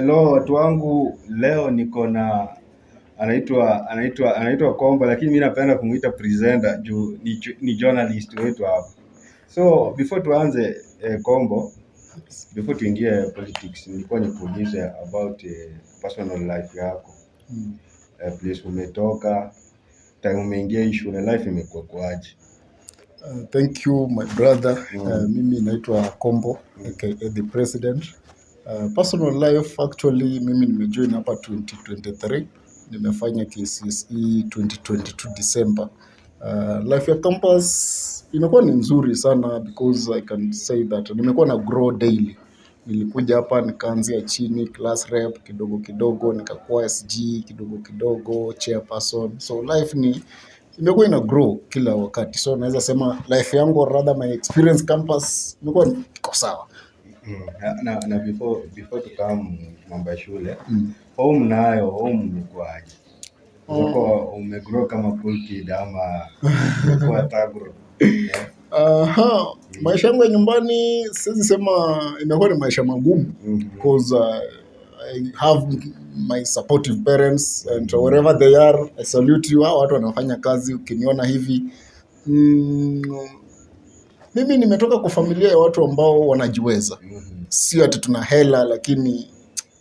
Hello watu wangu, leo niko na anaitwa Kombo, lakini mi napenda kumuita presenter juu ni journalist wetu hapa. So before tuanze, Kombo, before tuingie politics, nilikuwa nikuulize about personal life yako. Place umetoka, time umeingia hii shule, life imekuwa kuaje? Thank you, my brother. Mimi naitwa Kombo, aka the president. Personal life, actually, mimi nimejoin hapa 2023. Nimefanya KCSE 2022 December. Life ya campus imekuwa ni nzuri sana because I can say that nimekuwa na grow daily. Nilikuja hapa nikaanzia chini, class rep, kidogo kidogo nikakuwa SG, kidogo kidogo chairperson. So life ni imekuwa ina grow kila wakati, so naweza sema life yangu, or rather my experience campus, imekuwa iko sawa. Na before tucome mambo ya shule, home nayo, home imekuwaje? Umekuwa umegrow kama cool kid ama umekuwa thug? Yeah. Aha, maisha yangu ya nyumbani siwezi sema imekuwa ni maisha magumu because I have my supportive parents and wherever they are, I salute you. Hao watu wanafanya kazi ukiniona hivi. Mimi nimetoka kwa familia ya watu ambao wanajiweza. Sio ati tuna hela, lakini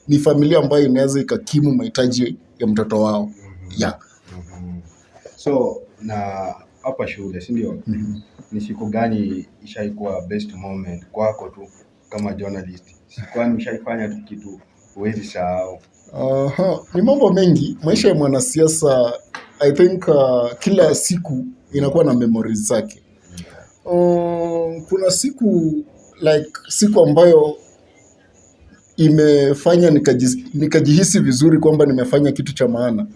ni familia ambayo inaweza ikakimu mahitaji ya mtoto wao. Yeah. So na hapa shule, si ndio? Ni siku gani ishaikuwa best moment kwako tu kama journalist? Kwani ushaifanya tu kitu huwezi sahau? Aha, ni mambo mengi. Maisha ya mwanasiasa, I think kila siku inakuwa na memories zake. Kuna siku, like siku ambayo imefanya nikajihisi vizuri kwamba nimefanya kitu cha maana.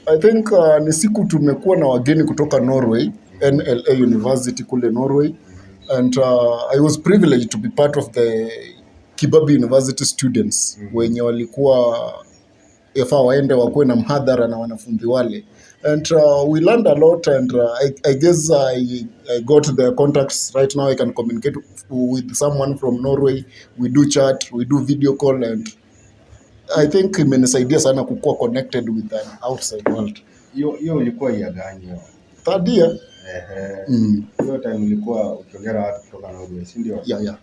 I think ni siku tumekuwa na wageni kutoka Norway, NLA University kule Norway, and I was privileged to be part of the Kibabii University students wenye walikuwa yafaa waende wakuwe na mhadhara na wanafunzi wale, and we learned a lot, and I guess I got their contacts. Right now I can communicate with someone from Norway. We do chat, we do video call, and I think imenisaidia sana kukuwa connected with the outside world. Hiyo ilikuwa ya gani hiyo? Third year. Ehe. Mm. Hiyo time ulikuwa ukiongea na watu kutoka Norway, si ndio? Yeah.